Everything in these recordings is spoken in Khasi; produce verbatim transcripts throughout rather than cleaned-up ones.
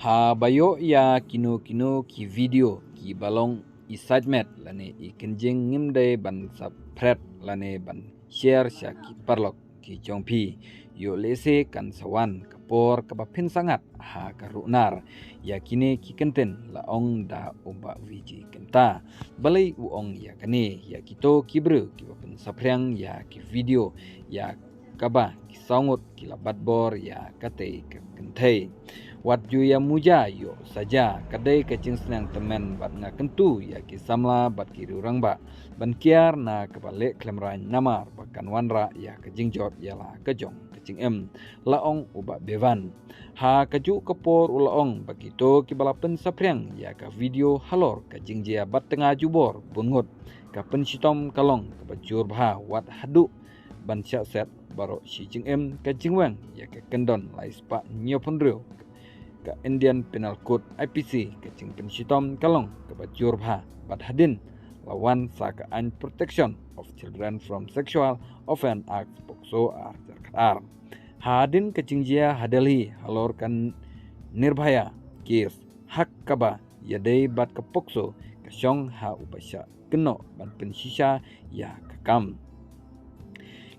Haba ïoh ïa kino kino ki video kiba long i site met lane i kynjing, ngim dei ban sa phret lane ban share sha ki paralok ki jong phi. Ïoh lehse kan sa wan ka por kaba phin sa ngat ha ka runar ïa kine ki kyntien, la ong da u Bah Vijay Kynta. Balei u ong ïa kane? Ïa kito ki briew kiba pynsaphriang ïa ki video ïa kaba ki saw ngut ki la bat bor ïa katei ka kynthei. Wat ju ïa muja, ïoh saja, ka dei ka jingsneng tymmen bad nga kyntu ïa ki samla bad ki riewrangbah ban kiar na kaba leh khlem raiñ namar ba kan wanrah ïa ka jingjot ïa la ka jong ka jingim, la ong u Bah Bevan. Ha kajuh ka por u la ong ba kito kiba la pynsaphriang ïa ka video halor ka jingjia bat tnga jubor bun ngut, ka pynshitom ka long kaba jur bha, wat haduh ban shah set baroh shi jingim ka jingweng ïa ka kyndon lai spah hynñiew phew hynriew ka Indian Penal Code, I P C. Ka jingpynshitom ka long kaba jur bha bad hadien la wan sa ka aiñ Protection of Children from Sexual Offence Act, POCSO, ar hajar khatar. Hadien ka jingjia ha Delhi halor ka Nirbhaya case, ha kaba ïadei bad ka POCSO, ka shong ha u ba shah kynnoh ban pynshisha ïa ka kam.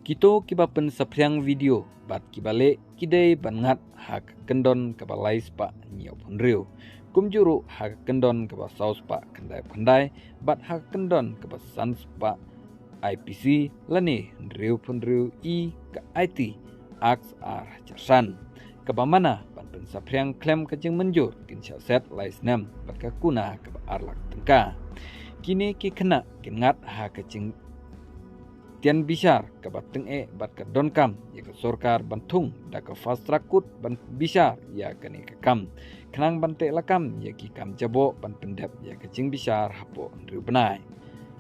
Kito kiba pynsaphriang video bad kiba leh ki dei ban ngat ha ka kyndon kaba lai spah hynñiew phew hynriew, kumjuh ruh ha ka kyndon kaba saw spah khyndai phew khyndai bad ha ka kyndon kaba san spah I P C lane hynriew phew hynriew E ka I T Act, ar hajar san, kaba mana ban pynsaphriang khlem ka jingmynjur kin shah set lai snem bad ka kuna kaba ar lak tyngka. Kine ki khynnah kin ngat ha ka jingtian bishar kaba tyngeh bad ka donkam ïa ka sorkar ban thung da ka fast track court ban bishar ïa kane ka kam, khnang ban teh lakam ïa ki kam jaboh ban pyndep ïa ka jingbishar hapoh hynriew bnai.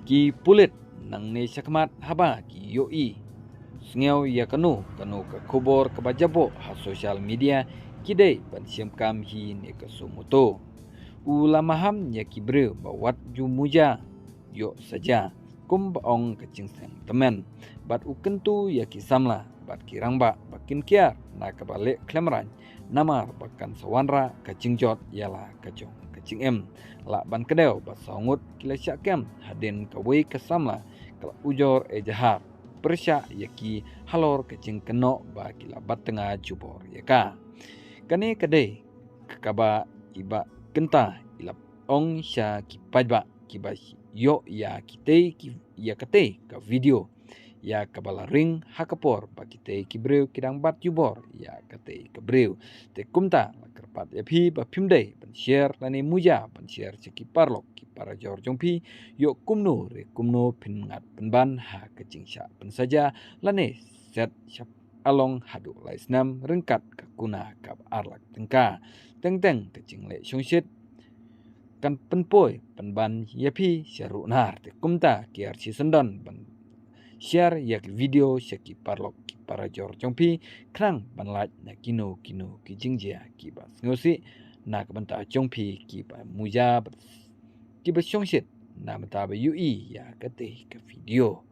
Ki pulit nangne shakhmat haba ki ïohi sngew ïa kano kano ka khubor kaba jaboh ha social media, ki dei ban shim kam hi ne ka suo motu. U la maham ïa ki briew ba wat ju muja, ïoh saja, kumba ong ka jingsneng tymmen, bad u kyntu ïa ki samla bad ki rangbah ba kin kiar na kaba leh khlem raiñ namar ba kan sa wanrah ka jingjot ïa la ka jong ka jingim. Lah ban kdew ba saw ngut ki la shah kem hadien kawei ka samla ka la ujor ejahar pyrshah ïa ki halor ka jingkynnoh ba ki la bat tnga jubor ïa ka. Kane ka dei ka kaba i Bah Kynta i la ong sha ki paidbah kiba ïoh ïa kitei ki, ïa katei ka video ïa kaba la ring ha ka por ba kitei ki briew ki dang bat jubor ïa katei ka briew. Te kumta la kyrpad ïa phi ba phim dei ban share lane muja ban share sha ki paralok ki parajor jong phi, ïoh kumno re kumno phin ngat pynban ha ka jingshah pynsaja lane set shah along haduh lai snem ryngkat ka kuna kaba ar lak tyngka. Teng teng ka jingleh shongshit kan pynpoi pynban ïa phi sha runar. Te kumta kiar shisyndon ban share ïa ki video sha ki paralok ki parajor jong phi, khnang ban lait na kino kino ki jingjia kiba sngewsih na ka bynta jong phi kiba muja bad kiba shongshit na bynta ba ïohi ïa katei ka video.